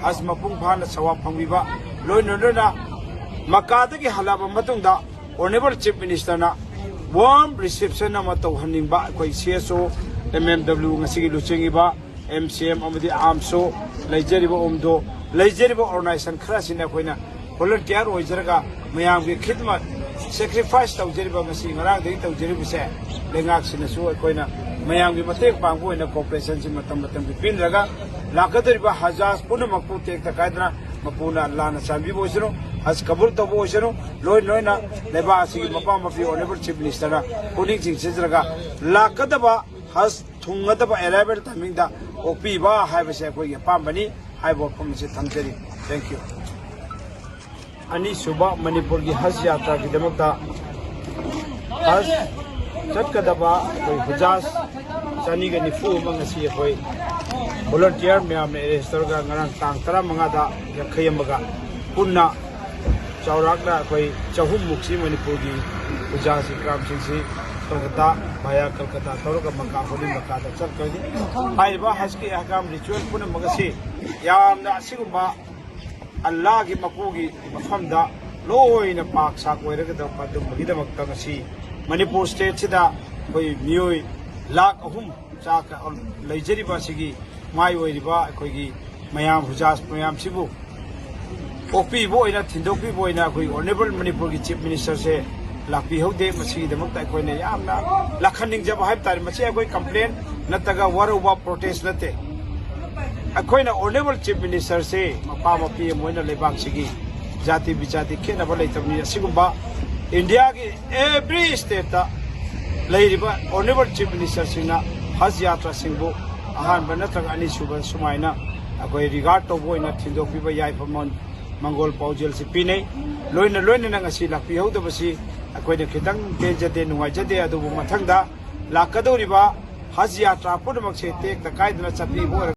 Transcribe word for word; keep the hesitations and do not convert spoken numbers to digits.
ꯍꯖ ꯃꯄꯨꯡ ꯐꯥꯅ ꯁꯋꯥꯕ ꯐꯪꯕꯤꯕ, ꯂꯣꯏꯅ ꯂꯣꯏꯅ ꯃꯀꯥꯗꯒꯤ ꯍꯜꯂꯛꯑꯕ ꯃꯇꯨꯡꯗ Honourable Chief Minister ꯅ warm reception ꯑꯃ ꯇꯧꯍꯟꯅꯤꯡꯕ ꯑꯩꯈꯣꯏ C S O, M M W, ꯉꯁꯤꯒꯤ ꯂꯨꯆꯤꯡꯉꯤꯕ M C M ꯑꯃꯗꯤ AMSO, ꯂꯩꯖꯔꯤꯕ OMDO, ꯂꯩꯖꯔꯤꯕ organization ꯈꯔꯁꯤꯅ ꯑꯩꯈꯣꯏꯅ volunteer ꯑꯣꯏꯖꯔꯒ ꯃꯌꯥꯝꯒꯤ ꯈꯤꯗꯃꯠ, sacrifice ꯇꯧꯖꯔꯤꯕ, ꯉꯁꯤ ꯉꯔꯥꯡꯗꯒꯤ ꯇꯧꯖꯔꯤꯕꯁꯦ ꯂꯩꯉꯥꯛꯁꯤꯅꯁꯨ ꯑꯩꯈꯣꯏꯅ ꯃꯌꯥꯝꯒꯤ ꯃꯇꯦꯡ ꯄꯥꯡꯕ ꯑꯣꯏꯅ cooperation ꯁꯤ ꯃꯇꯝ ꯃꯇꯝꯒꯤ ꯄꯤꯅꯔꯒ ꯂꯥꯛꯀꯗꯧꯔꯤꯕ ꯍꯖ ꯄꯨꯝꯅꯃꯛꯄꯨ ꯇꯦꯛꯇ ꯀꯥꯏꯗꯅ ꯃꯄꯨꯅ ꯑꯜꯂꯥꯅ ꯆꯥꯟꯕꯤꯕ ꯑꯣꯏꯁꯅꯨ, ꯍꯖ ꯀꯕꯨꯜ ꯇꯧꯕ ꯑꯣꯏꯁꯅꯨ, ꯂꯣꯏ ꯂꯣꯏꯅ ꯂꯩꯕꯥꯛ ꯑꯁꯤꯒꯤ ꯃꯄꯥ ꯃꯄꯤ Honourable Chief Minister ꯅ ꯄꯨꯛꯅꯤꯡ ꯆꯤꯡꯁꯤꯟꯖꯔꯒ ꯂꯥꯛꯀꯗꯕ ꯍꯖ ꯊꯨꯡꯒꯗꯕ arrival timing ꯗ ꯑꯣꯛꯄꯤꯕ ꯍꯥꯏꯕꯁꯦ ꯑꯩꯈꯣꯏꯒꯤ ꯑꯄꯥꯝꯕꯅꯤ ꯍꯥꯏꯕ ꯋꯥꯐꯝ ꯑꯁꯤ ꯊꯝꯖꯔꯤ꯫ Thank you꯫ ꯑꯅꯤꯁꯨꯕ ꯃꯅꯤꯄꯨꯔꯒꯤ ꯍꯖ ꯌꯥꯇ꯭ꯔꯥꯒꯤꯗꯃꯛꯇ ꯍꯖ ꯆꯠꯀꯗꯕ ꯑꯩꯈꯣꯏ ꯍꯨꯖꯥꯖ ꯆꯅꯤꯒ ꯅꯤꯐꯨ ꯑꯃ ꯉꯁꯤ ꯑꯩꯈꯣꯏ volunteer ꯃꯌꯥꯝꯅ arrange ꯇꯧꯔꯒ ꯉꯔꯥꯡ ꯇꯥꯡ ꯇꯔꯥꯃꯉꯥꯗ ꯌꯥꯡꯈꯩ ꯑꯃꯒ ꯄꯨꯟꯅ ꯆꯥꯎꯔꯥꯛꯅ ꯑꯩꯈꯣꯏ ꯆꯍꯨꯝꯃꯨꯛꯁꯤ ꯃꯅꯤꯄꯨꯔꯒꯤ ꯍꯨꯖꯥꯖ ꯏꯀ꯭ꯔꯥꯝꯁꯤꯡꯁꯤ ꯀꯜꯀꯇꯥ, via ꯀꯜꯀꯇꯥ ꯇꯧꯔꯒ ꯃꯀꯥ ꯍꯣꯂꯤ ꯃꯀꯥꯗ ꯆꯠꯀꯅꯤ꯫ ꯍꯥꯏꯔꯤꯕ ꯍꯖꯀꯤ ꯑꯍꯀꯥꯝ ritual ꯄꯨꯝꯅꯃꯛ ꯑꯁꯤ ꯌꯥꯝꯅ ꯑꯁꯤꯒꯨꯝꯕ ꯑꯜꯂꯥꯍꯒꯤ ꯃꯄꯨꯒꯤ ꯃꯐꯝꯗ ꯂꯣꯏꯅ ꯄꯥꯛ ꯁꯥꯛ ꯑꯣꯏꯔꯒꯗꯕ ꯑꯗꯨꯝꯕꯒꯤꯗꯃꯛꯇ ꯉꯁꯤ ꯃꯅꯤꯄꯨꯔ state ꯁꯤꯗ ꯑꯩꯈꯣꯏ ꯃꯤꯑꯣꯏ ꯂꯥꯈ ꯑꯍꯨꯝ ꯆꯥ ꯂꯩꯖꯔꯤꯕ ꯑꯁꯤꯒꯤ ꯃꯥꯏ ꯑꯣꯏꯔꯤꯕ ꯑꯩꯈꯣꯏꯒꯤ ꯃꯌꯥꯝ ꯍꯨꯖꯥꯖ ꯃꯌꯥꯝꯁꯤꯕꯨ ꯑꯣꯛꯄꯤꯕ ꯑꯣꯏꯅ, ꯊꯤꯟꯗꯣꯛꯄꯤꯕ ꯑꯣꯏꯅ ꯑꯩꯈꯣꯏ Honourable ꯃꯅꯤꯄꯨꯔꯒꯤ Chief Minister ꯁꯦ ꯂꯥꯛꯄꯤꯍꯧꯗꯦ꯫ ꯃꯁꯤꯒꯤꯗꯃꯛꯇ ꯑꯩꯈꯣꯏꯅ ꯌꯥꯝꯅ ꯂꯥꯛꯍꯟꯅꯤꯡꯖꯕ ꯍꯥꯏꯕ ꯇꯥꯔꯦ꯫ ꯃꯁꯤ ꯑꯩꯈꯣꯏ complain ꯅꯠꯇ꯭ꯔꯒ ꯋꯥꯔꯧꯕ, protest ꯅꯠꯇꯦ꯫ ꯑꯩꯈꯣꯏꯅ Honourable Chief Minister ꯁꯦ ꯃꯄꯥ ꯃꯄꯤ ꯑꯃ ꯑꯣꯏꯅ ꯂꯩꯕꯥꯛꯁꯤꯒꯤ ꯖꯥꯇꯤ ꯕꯤꯖꯥꯇꯤ ꯈꯦꯠꯅꯕ ꯂꯩꯇꯕꯅꯤ꯫ ꯑꯁꯤꯒꯨꯝꯕ ꯏꯟꯗꯤꯌꯥꯒꯤ every state ꯇ ꯂꯩꯔꯤꯕ Honourable Chief Minister ꯁꯤꯡꯅ ꯍꯖ ꯌꯥꯇ꯭ꯔꯥꯁꯤꯡꯕꯨ ꯑꯍꯥꯟꯕ ꯅꯠꯇ꯭ꯔꯒ ꯑꯅꯤꯁꯨꯕ ꯁꯨꯃꯥꯏꯅ ꯑꯩꯈꯣꯏ regard ꯇꯧꯕ ꯑꯣꯏꯅ ꯊꯤꯟꯗꯣꯛꯄꯤꯕ ꯌꯥꯏꯐ ꯃꯪꯒꯣꯜ ꯄꯥꯎꯖꯦꯜꯁꯤ ꯄꯤꯅꯩ꯫ ꯂꯣꯏꯅ ꯂꯣꯏꯅꯅ ꯉꯁꯤ ꯂꯥꯛꯄꯤꯍꯧꯗꯕꯁꯤ ꯑꯩꯈꯣꯏꯅ ꯈꯤꯇꯪ ꯄꯦꯟꯖꯗꯦ, ꯅꯨꯡꯉꯥꯏꯖꯗꯦ꯫ ꯑꯗꯨꯕꯨ ꯃꯊꯪꯗ ꯂꯥꯛꯀꯗꯧꯔꯤꯕ ꯍꯖ ꯌꯥꯇ꯭ꯔꯥ ꯄꯨꯝꯅꯃꯛꯁꯦ ꯇꯦꯛꯇ ꯀꯥꯏꯗꯅ ꯆꯠꯄꯤꯕ ꯑꯣꯏꯔꯒ